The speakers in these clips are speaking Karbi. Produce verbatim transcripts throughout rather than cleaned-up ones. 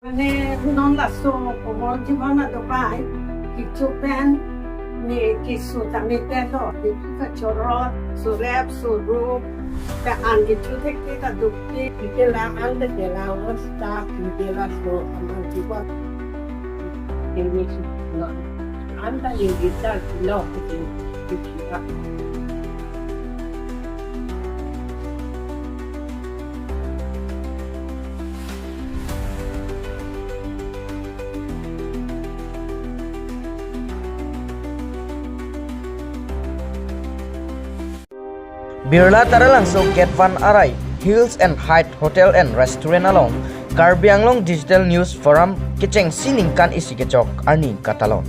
Mane non laso komorbidity adopai kecho pen ne keso tame te lo, kecho kachorot, surep, surup, ke-an kecho thekthe kaduk ke, ke la an de ke la os ta ke la so amang kevan. Ini si lo. Anta ini kita lo ke. Birla Taralangso Gate one arai Hills and Height Hotel and Restaurant along Karbi Anglong Digital News Forum kechengsi ningkan isi kechok arni katalon.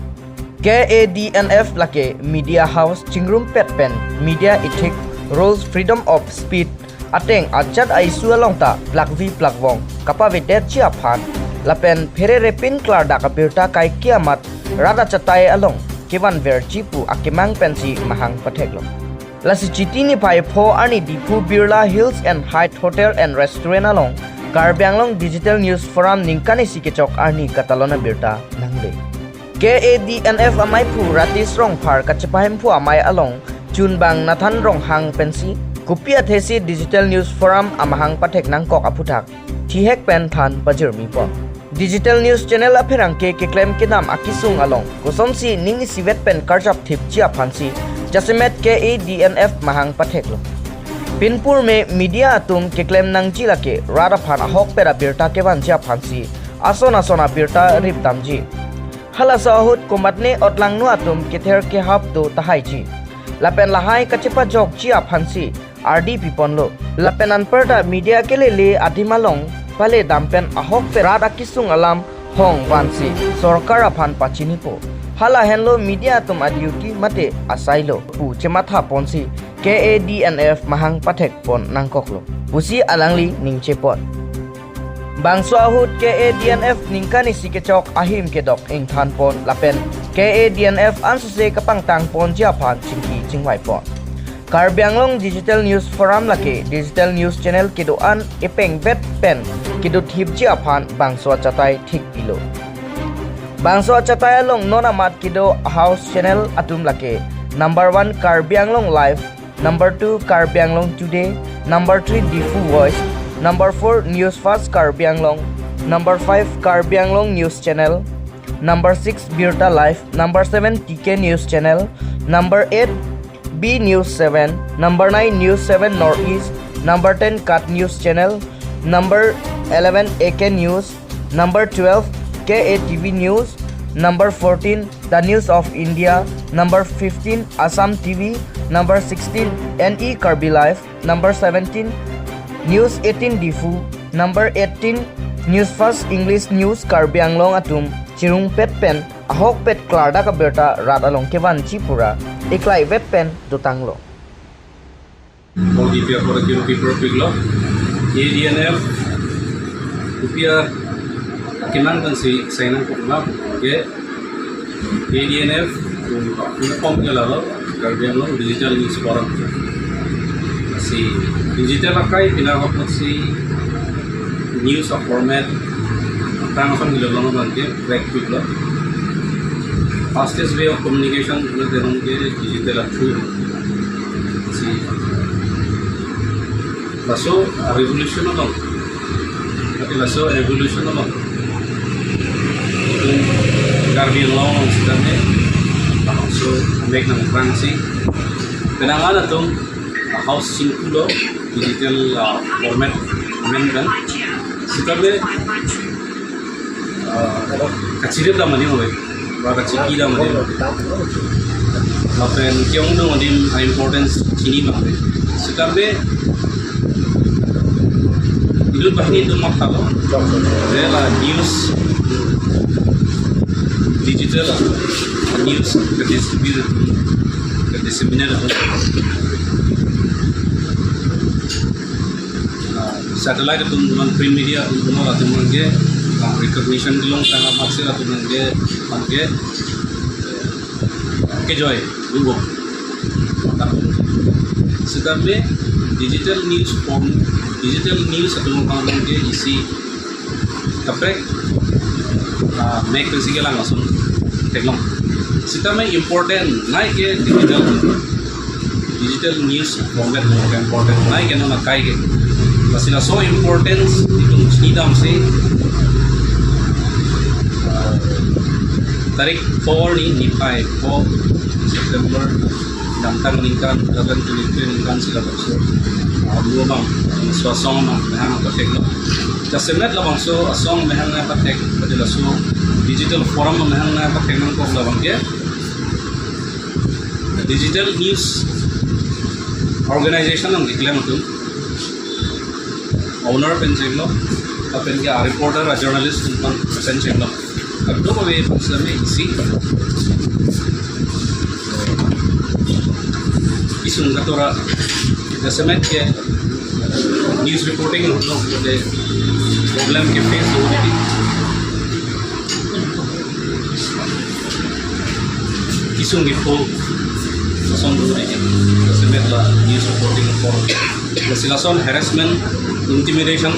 K A D N F lake media house chingrumpet pen media ethic, rules, freedom of speech ateng ajat a-issue along ta plakvi plakvong kapavedetji aphan lapen pherere pin klardak abirta kaike amat rat achatai along kevanverji pu akemang pensi mahang patheklo. Lasi Chiti niphai pho arni Diphu Birla Hills and Height Hotel and Restaurant along Karbi Anglong Digital News Forum ningkan isi kechok arni katalon abirta nangle. K A D N F amaiphu Ratis Rongphar kachepahemphu amei along chunbang Nathan Ronghang pensi kopi athesi Digital News Forum amahang pathek nangkok aphuthak thihek pen than pajirmi pon. Digital news channel apherangke keklem kedam akesung along kosonsi ning isivet pen karjap thipji aphansi jasemet K A D N F mahang patheklo. Pinpur me media atum keklem nangji lake rat aphan ahokpet abirta kevanji aphansi ason ason abirta ripdamji. Halaso ahut komatne otlangno atum kether kehap do tahaiji. Lapen lahai kachepajokji aphansi ardi piponlo. Lapen anparta media kelele adim along pale dam pen ahokpet rat akesung alam hong vansi sorkar aphan pachinipo. Hala henlo media atum a-duty mate asailo pu chematha ponsi K A D N F mahang pathek pon nangkoklo pusi alangli ningje pon. Bangso ahut K A D N F ningkan isi kechok ahim kedok ingthan pon lapen K A D N F ansose kapangtang ponji aphan chingki chingvai pon. Karbi Anglong Digital News Forum lake digital news channel kedo-an epengvet pen kedo thipji aphan bangso achatai thik pilo. Bangso achatai along non amat kedo house channel atum lake number one Karbi Anglong Live, number two Karbi Anglong Today, number three Diphu Voice, number four News Fast Karbi Anglong, number five Karbi Anglong News Channel, number six Birta Live, number seven T K News Channel, number eight B News seven, number nine News seven Northeast, number ten Kat News Channel, number eleven A K News, number twelve K A T V News, number fourteen The News of India, number fifteen Assam T V, number sixteen N E Karbi Live, number seventeen News eighteen Diphu, number eighteen News Fast English News Karbi Anglong atum chirungpet pen ahokpet klardak abirta rat along kevanji pura eklaivet pen dotanglo. Bang D P R por kiro paper piglo. K A D N F, kopi akemang pensi sign up pon ke K A D N F, full form ke lalo, Karbi Anglong Digital News Forum. Si digital akai pina apotsi news a-format tang ason nilo long bangke break piglo. Fastest way of communication na terong ke digital a-through. Si laso revolution along. Tapi laso revolution along. Karbi Anglong sitame laso mek nangprangsi. Penang atum house chingkulo digital, ah, format amen kan. Sitame, ah, kachirip dam ani oi. Ba kachiki dam ani oi. Lapen kiong dong adim importance chini bang. Sitame idut banghini atum mathalo. Rela news digital news ke distribute ke disseminate. Ah, satellite atum, non print media atum, non atum ke, ah, recognition kelong tangka maksir atum ke, ke, kejoi, lugo. Sitame digital news form, digital news atum ke isi kaprek ah, mek pensi kelang ason theklong. Sitame important nai ke digital, digital news format lo ke important nai ke non akai ke. Lasi laso importance itum chinidamsi, ah, tarik four ni, niphai four September, damtang ningkan, eleven twenty-three ningkan si labangso, ah, lu abang, so asong amahang apathek lo. Jasemet labangso asong amahang apathek pati laso digital forum amahang apathek nangkok labang ke digital news organization nangkeklem atum, owner pen chenglo, lapen ke a reporter, a journalist pen, pen chenglo. Kadokave pen sitame isi kesung katora, jasemet ke news reporting lo, de problem ke face ho, de kesung kepho ason do, de jasemet la news reporting for, lasi lason harassment, intimidation,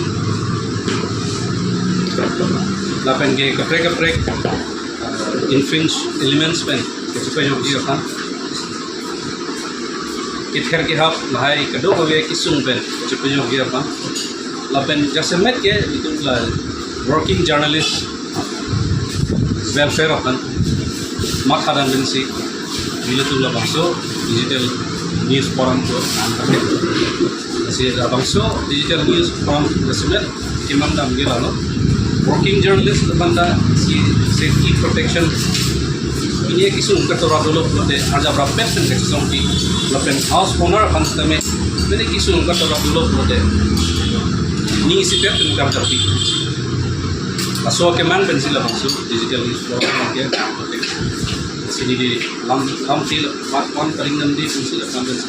lapen ke kaprek kaprek, uh, infringe elements pen kachepajokji aphan, kether kehap lahai kadokave kesung pen kachepajokji aphan, lapen jasemet ke itum la working journalist welfare aphan mathadam pensi ilitum labangso digital news forum ko nangkok. Lasi labangso digital news forum jasemet kemandam ke lalo, working journalist aphan ta si safety protection, pini kesung katora dolo pulote, arjap rapet pen kachesongpi, lapen house owner aphan sitame pini kesung katora dolo pulote, ning isipet pen karjappi. Laso keman pensi labangso digital news forum ke. Sini di lam, lam til, mat wan paling nam di pensi labang pensi.